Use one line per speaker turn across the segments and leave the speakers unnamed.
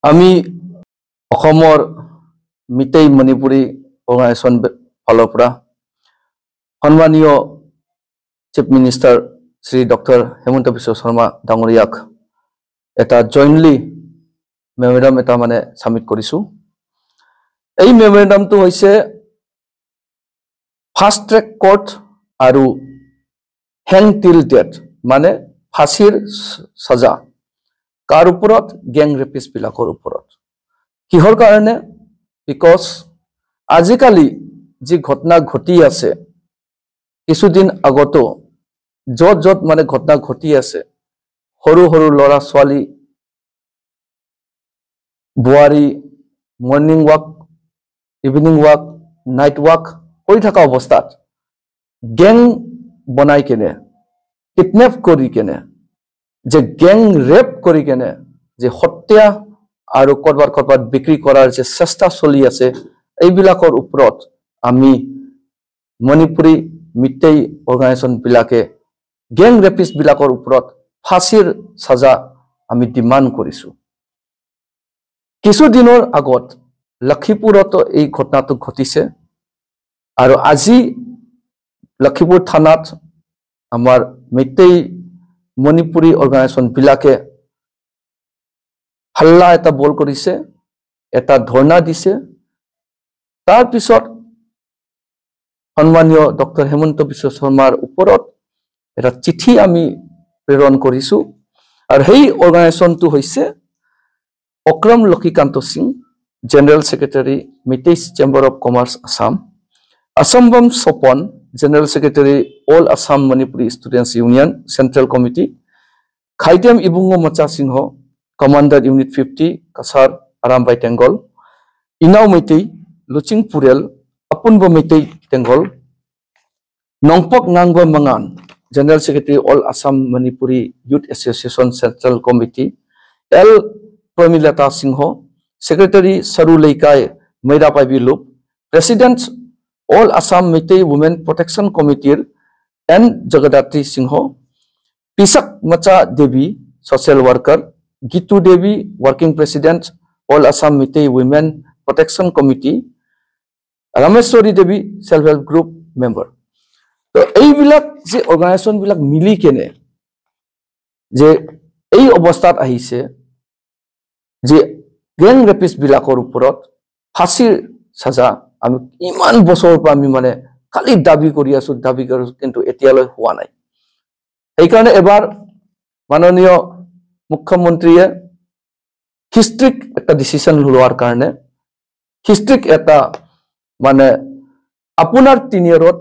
আমি অসমৰ মিতেই মণিপুৰী অৰ্গেনাইজেশ্যন ফালৰ পৰা সন্মানীয় chief minister Shri doctor Himanta Biswa Sarma ডাঙৰীয়াক এটা জইণ্টলি মেমৰেণ্ডাম এটা মানে ছাবমিট কৰিছোঁ। এই মেমৰেণ্ডামটো হৈছে ফাষ্ট ট্ৰেক কোৰ্ট আৰু হেং টিল ডেথ, মানে ফাঁচীৰ সজা কাৰ ওপৰত? গেং ৰেপিষ্টবিলাকৰ ওপৰত। কিহৰ কাৰণে? Because আজিকালি যি ঘটনা ঘটি আছে, কিছুদিন আগতো য'ত য'ত মানে ঘটনা ঘটি আছে, সৰু সৰু ল'ৰা ছোৱালী, বোৱাৰী morning walk, evening walk, night walk কৰি থকা অৱস্থাত গেং বনাই কেনে কিডনেপ কৰি কেনে যে গেং ৰেপ কৰি কেনে যে হত্যা আৰু ক'ৰবাত ক'ৰবাত বিক্ৰী কৰাৰ যে চেষ্টা চলি আছে, এইবিলাকৰ ওপৰত আমি মণিপুৰী মিতেই অৰ্গেনাইজেশ্যনবিলাকে গেং ৰেপিষ্টবিলাকৰ ওপৰত ফাঁচীৰ চাজা আমি ডিমাণ্ড কৰিছোঁ। কিছুদিনৰ আগত লক্ষীপুৰতো এই ঘটনাটো ঘটিছে আৰু আজি লক্ষীপুৰ থানাত আমাৰ মেইতেই মণিপুৰী অৰ্গেনাইজেশ্যনবিলাকে হাল্লা এটা বল কৰিছে, এটা ধৰ্ণা দিছে। তাৰপিছত সন্মানীয় ডক্টৰ হিমন্ত বিশ্ব শৰ্মাৰ ওপৰত এটা চিঠি আমি প্ৰেৰণ কৰিছোঁ আৰু সেই অৰ্গেনাইজেশ্যনটো হৈছে অক্ৰম Lakshmikanta Singh, general secretary, Meitei chamber of commerce Assam, আছামবম Swapan, general secretary, all Assam Manipuri students union central committee, Khaidem Ibungo Macha Singh, commander unit 50, Cachar Arambai Tenggol, Inao Meitei, Luching Purel, Apunba Meitei Tenggol, Nongpok Nangba মাঙান, general secretary, all Assam Manipuri youth association central committee, L Pramilata Singh, secretary, Saru Leikai Meirapaibi loop, president, all Assam Meitei women protection কমিটিৰ N Jagadatri Singh, পিছক Macha Devi, social worker, Gitu Devi, working president, all Assam Meitei women protection committee, Rameshwari Devi, self help group member. তো এইবিলাক যে অৰ্গেনাইজেশ্যনবিলাক মিলি কেনে যে এই অৱস্থাত আহিছে যে গেং ৰেপিষ্টবিলাকৰ ওপৰত ফাঁচীৰ চাজা আমি ইমান বছৰৰ পৰা আমি মানে খালি দাবী কৰি আছো, দাবী কৰি আছো, কিন্তু এতিয়ালৈ হোৱা নাই। সেইকাৰণে এবাৰ মাননীয় মুখ্যমন্ত্ৰীয়ে হিষ্ট্ৰিক এটা ডিচিশ্যন লোৱাৰ কাৰণে, হিষ্ট্ৰিক এটা মানে আপোনাৰ টিনিয়ৰত,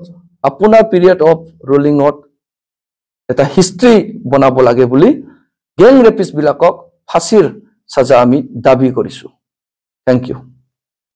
আপোনাৰ পিৰিয়ড অফ ৰুলিঙত এটা হিষ্ট্ৰী বনাব লাগে বুলি গেং ৰেপিষ্টবিলাকক ফাঁচীৰ চাজা আমি দাবী কৰিছোঁ। Thank U.